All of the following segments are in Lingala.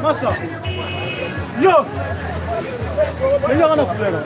Masa. Yo. Yo na couleur.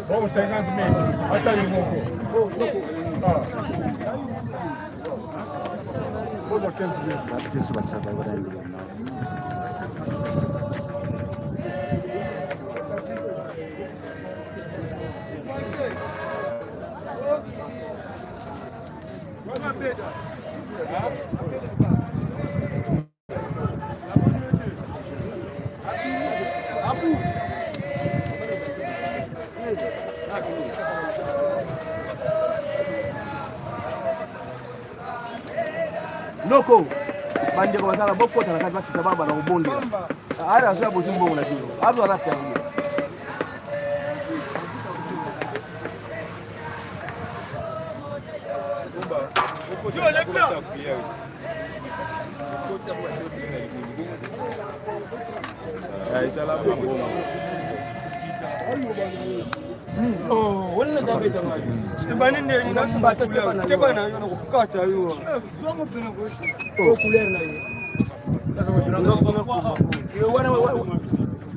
Bon, 50 000. Attends, il moko. Ah. Bon, 15 000. Noko bandeko bazala bokota na kati bakita baba na kobondela ala azoya bozwi mbongo na bino azo aza fermier.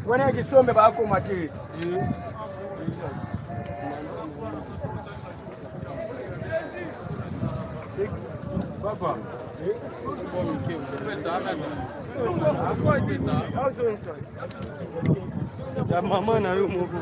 Wana ya kisombe bakoma te. Ya mama na yo moko.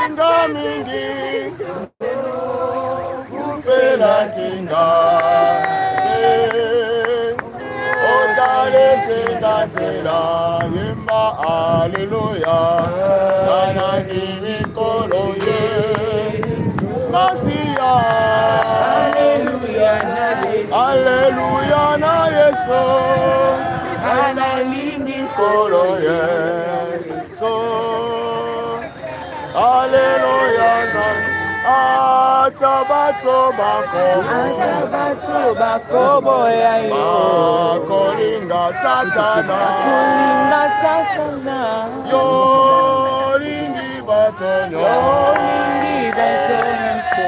Nga mingi kufelaki nga otalesenga nzela yemba aleluya nanani mikolo ye Masiya aleluya na Yesu nalingi nkolo Yesu aleluya ata bato Ata bato bakoboya yo bakolinga Satana kolinga Satana yolingi bato olingi bato nyonso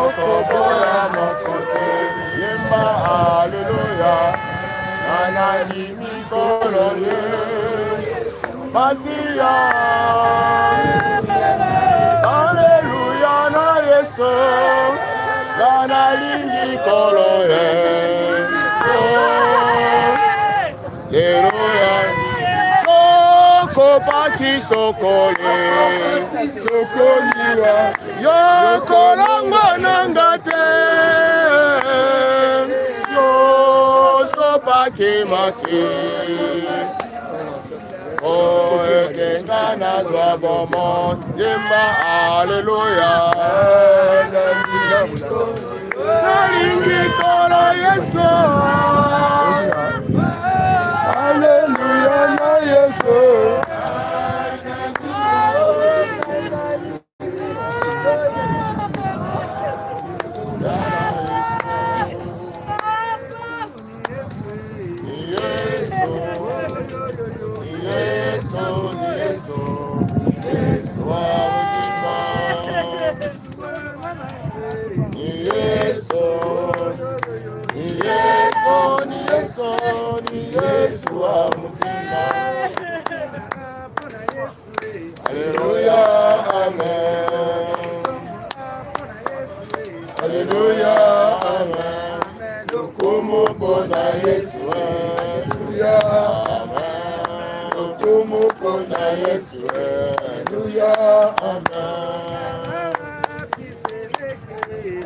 okoboya moko. Nalingi Nkolo ye Masiya. Aleluya na Yesu, nga nalingi Nkolo ye. Lelo ya soko pasi sokole sokoliwa yo kolongo nanga te yo sopaki maki oyo nga nazwa bomoi yemba aleluya nalingi solo yesu aleluya na yesu. Alléluia, Amen. Alléluia, Amen. Lokumu mpona Yesu. Alléluia, Amen. Lokumu mpona Yesu. Alléluia, Amen.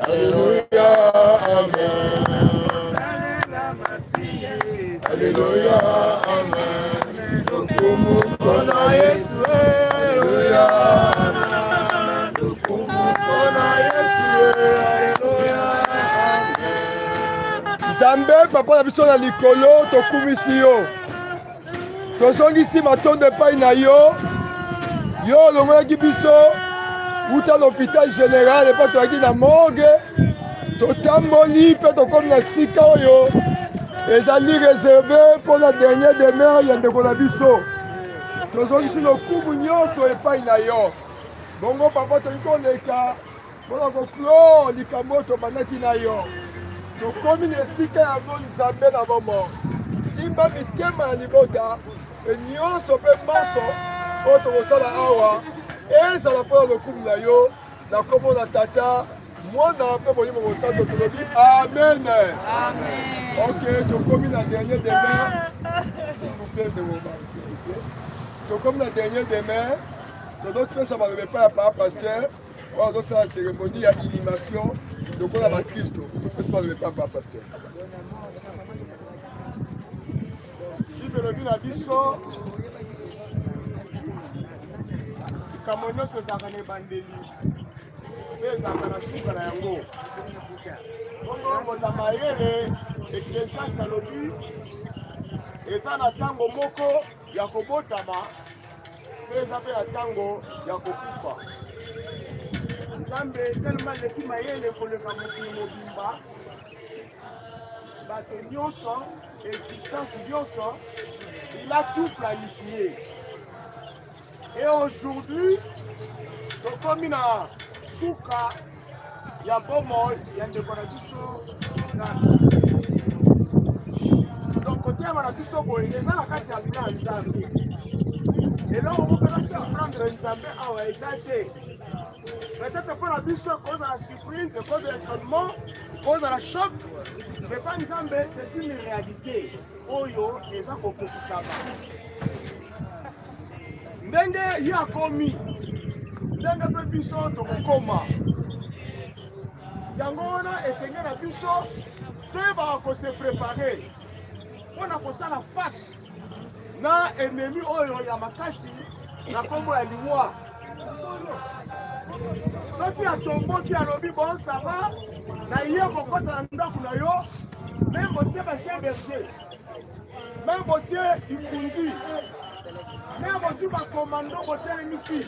Alléluia, Amen. Alléluia, Amen. Lokumu mpona Yesu. Alléluia, Amen. Lokumu mpona Yesu. Alléluia, Amen. Nzambe papa na biso na likolo, tokumisi yo, tozongisi matondo epai na yo. Yo olongolaki biso wuta na hôpital général epai toyaki na morgue, totamboli mpe tokomi na sika oyo ezali réservé mpo na dernier demeure ya ndeko na biso. Tozongisi lokumu nyonso epai na yo. Bongo papa, tolingi koleka mpona koclore likambo oyo tobandaki na yo. Tokomi na esika yango. Nzambe na bomoi, simba mitema ya libota e nyonso mpe maso oyo tokosala awa ezala mpona lokumu na yo. Na nkombo na Tata, Mwana mpe Molimo Mosanto tolobi amen. Ok, tokomi na dernier demeure. S'il vous plaît, ndeko, s'il vous plaît, tokomi na dernier demeure. Tozopesa maloba epai ya papa pasteur oyo azosala cérémonie ya inhumation lokola bakristo. Topesi maloba epai ya papa pasteur. Bible elobi na biso, likambo nyonso ezalaka na ebandeli mpe ezalaka na suka na yango. Bongo moto ya mayele Ecclésiaste alobi eza na ntango moko ya kobotama mpe eza mpe na ntango ya kokufa. Nzambe telema aleki mayele koleka mokili mobimba, bato nyonso, existence nyonso. Il a tout planifié et aujourd'hui tokomi na suka ya bomoi ya ndeko na biso Gabi. Donc koteyama na biso boye eza na kati ya plan ya Nzambe. Eloko moko na surprendre Nzambe awa eza te. Peut-être mpo na biso ekozala surprise, ekozala étonnement, ekozala choc, mais pas Nzambe, c'est une réalité oyo eza kokokisama. Ndenge ye akomi, ndenge mpe biso tokokoma. Yango wana esenge na biso toyebaka kose préparer mpo na kosala face na ennemi oyo ya makasi na nkombo ya liwa. Soki atomboki, alobi: "Bon, ça va", na ye kokɔta na ndako na yo, même botie bachien berger, même botie likundi, même bozwi bacommando botelemisi,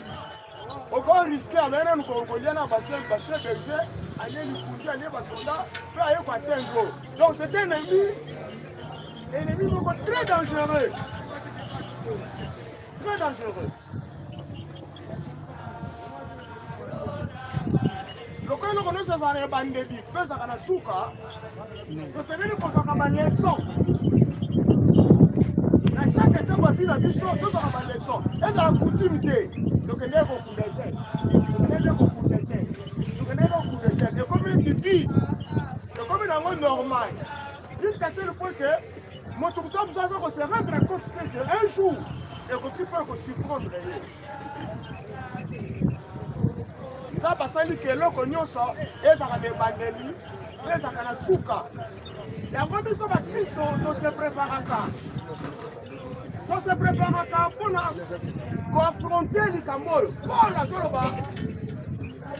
okorisquer abe nanu kolia na bachien berger, alie likundi, alie basoda mpe aye koatteindre. Donc c'est un ennemi moko très dangereux, très dangereux. Lokola eloko nyonso ezala na ebandeli mpe ezalaka na suka, tosengeli kozwaka baleçon. Na chaque étape ya vie na biso tozwaka ba leçon. Ezala coutume te. Tokendeki kokunda te. Tokendeki kokunda te. Tokendeki kokunda te. Ekomi neti vie. Ekomi nango normal. Jusqu'à tel point que moto mosusu mosusu aza ko se rendre compte te que un jour ekoki mpe kosurprendre ye. Nzambe asali ke eloko nyonso ezalaka na ebandeli mpe ezalaka na suka. Yango biso bakristo tose preparaka tose preparaka mpona koafronte likambo oyo Paul azoloba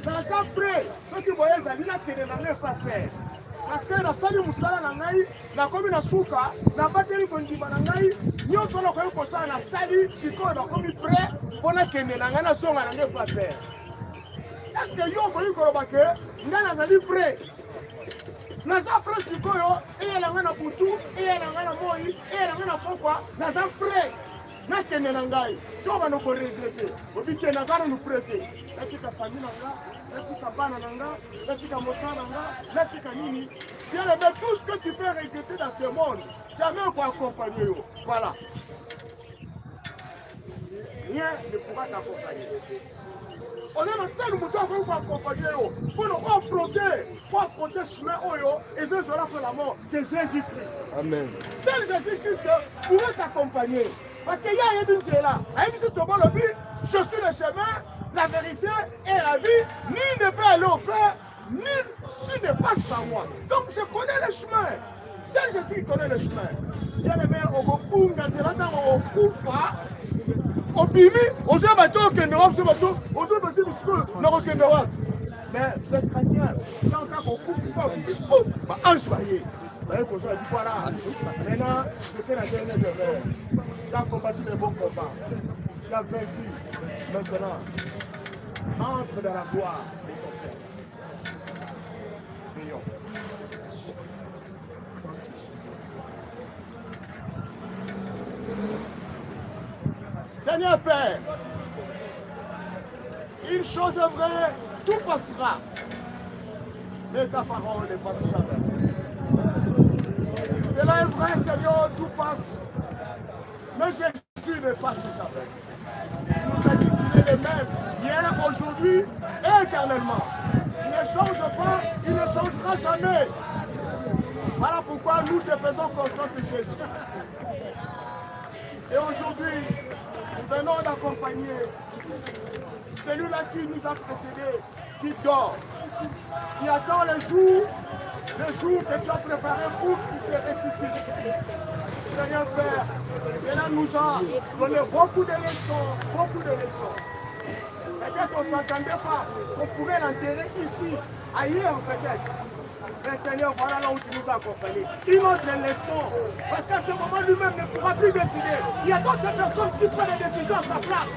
naza pre soki boye ezali nakende na ngai epa pere parce que nasali mosala na ngai nakomi na suka nabateli kondima na ngai nyonso nakoki kosala nasali sikoyo nakomi pre mpo nakende na ngai nazonga na ngai epa pere est ce que yo okoki koloba ke ngai nazali pre naza pre sikoyo eyela ngai na butu eyela ngai na moi eyela ngai na pokwa naza pre nakende na ngai to bano koregrete obi te naza nanu pre te natika famille na nga natika bana na nga natika mosala na nga natika nini bien aimé tout ce que tu peux regretter dans ce monde jamais oko accompagner yo voilà rien ne pourra t'accompagner oza na sel moto akoki koaccompagne yo mpo na koaffronte koaffronte chemin oyo ezozola mpo la mort c'est jésus christ amen seul jésus christ pourrait t'accompagner parce que ye ayebi nzela ayebisi tobolobi je suis le chemin la vérité et la vie ni ne peut aller au père ni si ne passe par moi donc je connais le chemin seul jésus qui connaît le chemin bien aimé okofunga nzela ntango okufa obimi ozoyeba te okende wapi soki bato ozoyeba te bisikoyo nakokende wapi mais le chrétien ntango kaka okufi fa okufi pouf baange baye baye kozwa bi voilà maintenant j'étais la dernière demeure tu as combattu le bon combat tu as vaincu maintenant entre dans la gloire de ton père Prions. Seigneur Père, une chose est vraie, tout passera. Mais ta parole ne passe jamais. Cela est vrai, Seigneur, tout passe. Mais Jésus ne passe jamais. Il nous a dit qu'il est le même hier, aujourd'hui et éternellement. Il ne change pas, il ne changera jamais. Voilà pourquoi nous te faisons confiance, Jésus. Et aujourd'hui, nous venons d'accompagner celui-là qui nous a précédés, qui dort, qui attend le jour, le jour que tu as préparé pour qu'il se ressuscite. Seigneur Père, cela nous a donné beaucoup de leçons, beaucoup de leçons. Peut-être qu'on ne s'entendait pas, qu'on pourrait l'enterrer ici, ailleurs peut-être. Mais Seigneur, voilà là où tu nous as accompagnés. Une autre leçon. Parce qu'à ce moment, lui-même ne pourra plus décider. Il y a d'autres personnes qui prennent des décisions à sa place.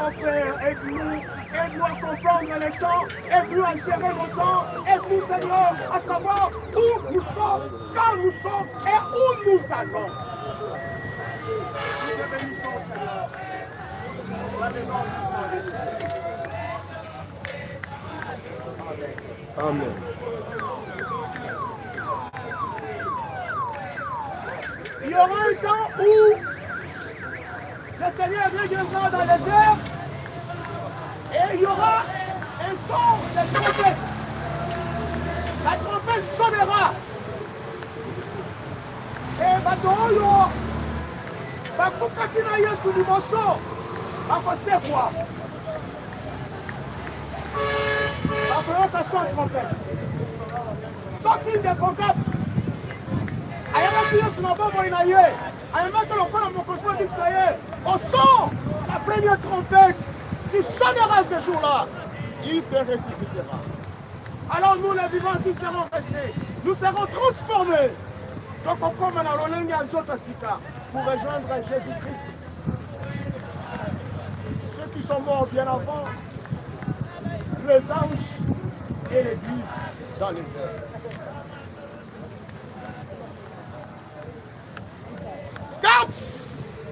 Oh Père, aide-nous, aide-nous à comprendre le temps, aide-nous à gérer le temps, aide-nous Seigneur à savoir où nous sommes, quand nous sommes et où nous allons. Nous te bénissons Seigneur, dans le nom puissant de Jésus. Amen. Amen. Il y aura un temps où le Seigneur reviendra dans les airs et il y aura un son de trompette. La trompette sonnera. Et bato oyo bakufaki na Yesu liboso bakosekwa. Bakoyoka son trompette. Soki ndeko Gaps ayebaki Yesu na bomoi na ye, ayembaki lokola mokonzi mobikisa ye, au son la première trompette qui sonnera ce jour-là, il se ressuscitera. Alors nous les vivants qui serons restés, nous serons transformés. Tokokoma na lolenge ya nzoto ya sika pour rejoindre Jésus-Christ. Ceux qui sont morts bien avant, les anges et l'église dans les airs. Caps!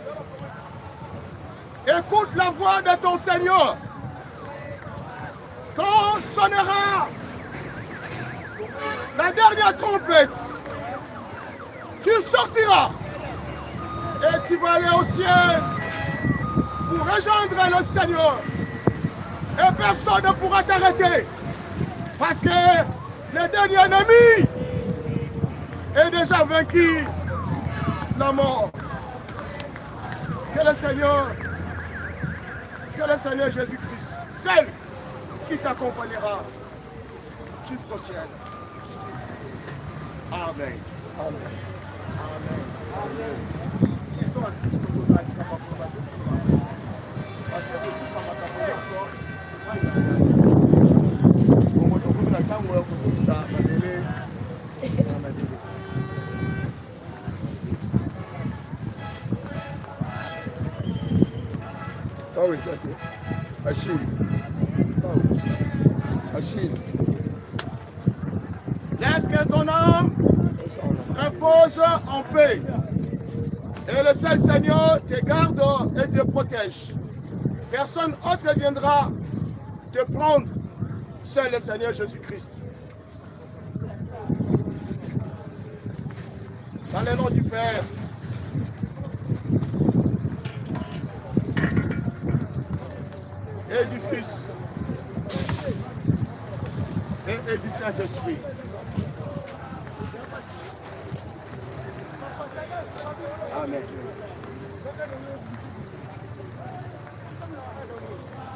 Écoute la voix de ton Seigneur. Quand sonnera la dernière trompette, tu sortiras. Et tu vas aller au ciel pour rejoindre le Seigneur. Et personne ne pourra t'arrêter. Parce que le dernier ennemi est déjà vaincu la mort. Que le Seigneur, que le Seigneur Jésus-Christ, seul qui t'accompagnera jusqu'au ciel. Amen. Amen. Amen. Amen. Bongo tokomi na ntango ya kozongisa mabele na mabele. Awa eza te. Achille. Achille. Laisse que ton âme repose en paix. Et le seul Seigneur te garde et te protège. Personne autre viendra te prendre, seul le Seigneur Jésus-Christ. Dans le nom du Père, et du Fils et du Saint-Esprit. Amen.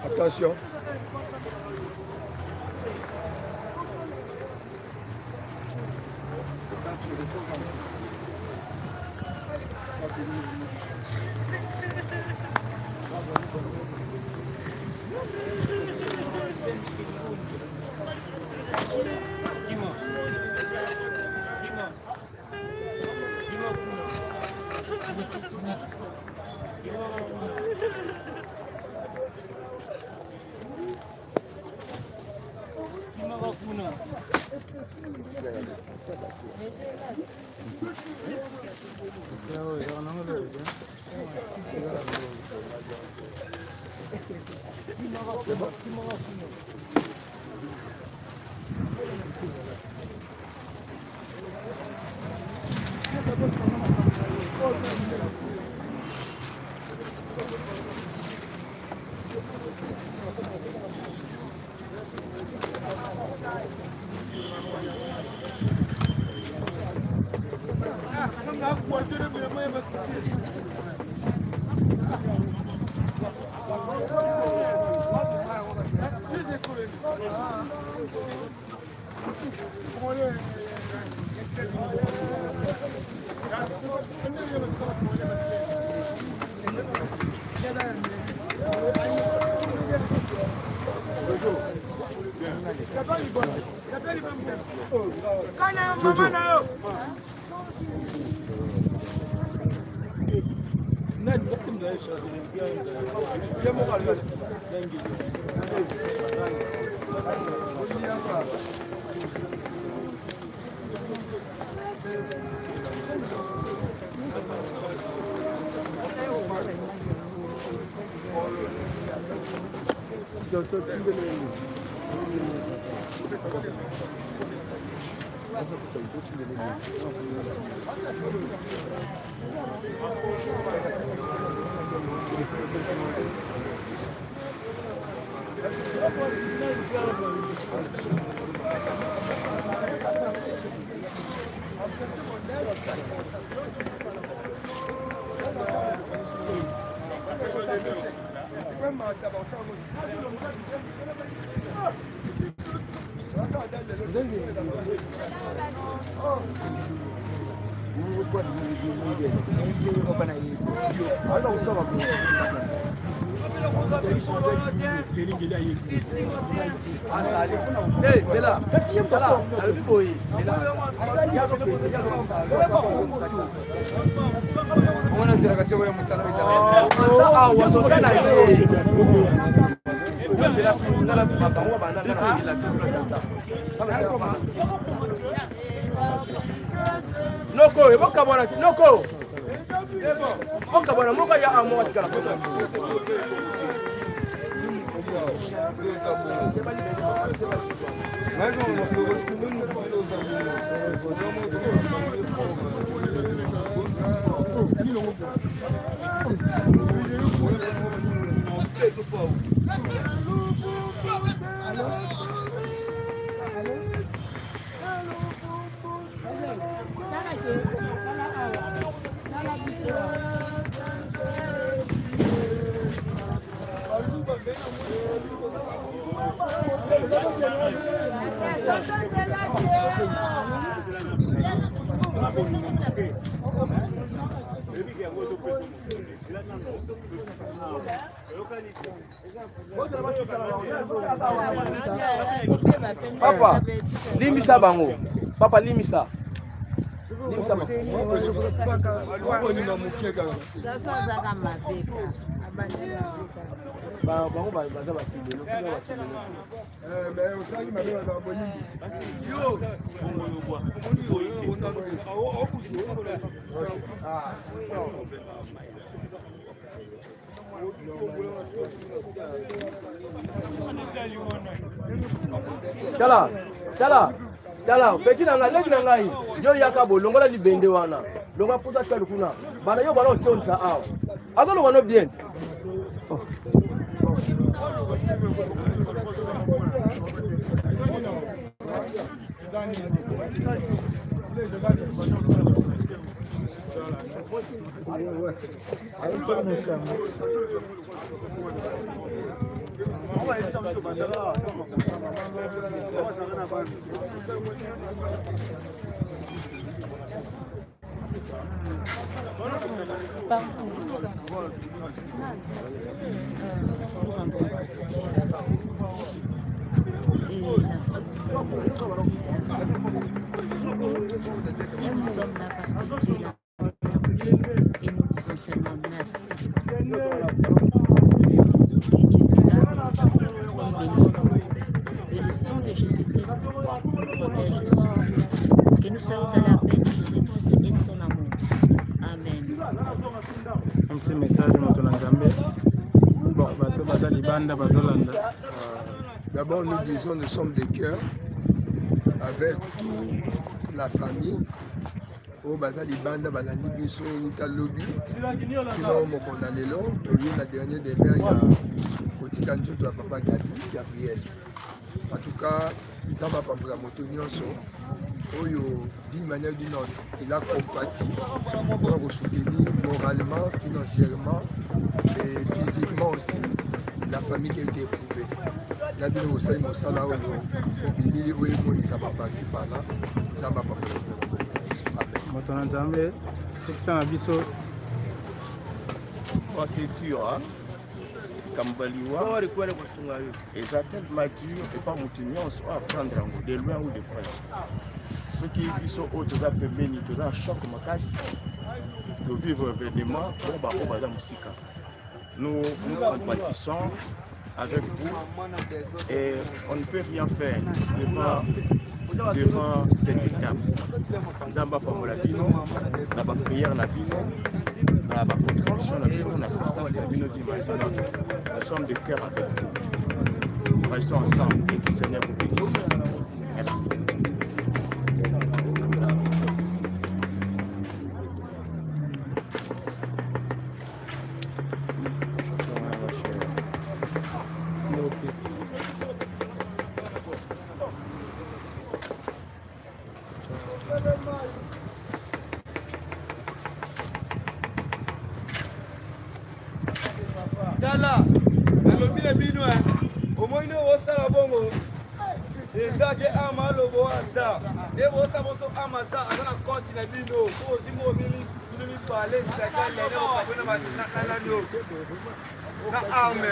Attention. Noko, ebokabwana ti noko. Bokabwana moko ya moko atikala kona. Papa, limbisa bango. Papa, limbisa. Limbisa bango. Bango baza bakibelo, bakibelo. Tala, tala, tala, petit na ngai, leki na ngai, yo yaka bo longola libende wana. Longola pusa talo kuna. Bana yo bana otionsa awa. Azoloba no bien. Oh. Si nous sommes là parce que Dieu l'a permis, et nous disons seulement merci. Que Dieu nous garde, nous bénisse. Que le sang de Jésus-Christ nous protège tous. Que nous soyons dans la paix de Jésus-Christ et son amour. Amen. Un petit message moto na Nzambe. Bon, bato baza libanda bazolanda. D'abord, nous disons, nous sommes des cœurs avec toute la famille. oyo baza libanda balandi biso uta lobi kino mokolo na lelo toye na dernier demeure ya kotika nzoto ya papa Gabi Gabriel. En tout cas, Nzambe apambola moto nyonso oyo d'une manière ou d'une autre il a compati mpona kosoutenir moralement, financièrement et physiquement aussi la famille qui a été éprouvée. Na bino bosali mosala oyo bilili oyo emonisa baparti par là. Nzambe apambola bino. Amen. Moto na Nzambe, sokisa na biso. Bon, c'est dur, hein? Likambo ya liwa eza tellement dur, epa moto nyonso oyo apprendre yango de loin ou de près. Soki biso oyo toza pembeni toza na choc makasi, tovivre événement po baoyo baza mosika, nous nous compatissons avec vous et on ne peut rien faire devant cette étape. Nzambe apambola bino na baprière na bino, na bacontribution na bino, na assistance na bino d'une manière ou d'une autre. Nous sommes de cœur avec vous, restons ensemble et que le Seigneur vous bénisse. Merci. Tala, nalobi na bino, omoni osala bongo eza ke ama alobo aza nde bosala boso ama aza aza na konti na bino po ozwi mo bino mibale sitakalene okabona banani oyo na arme.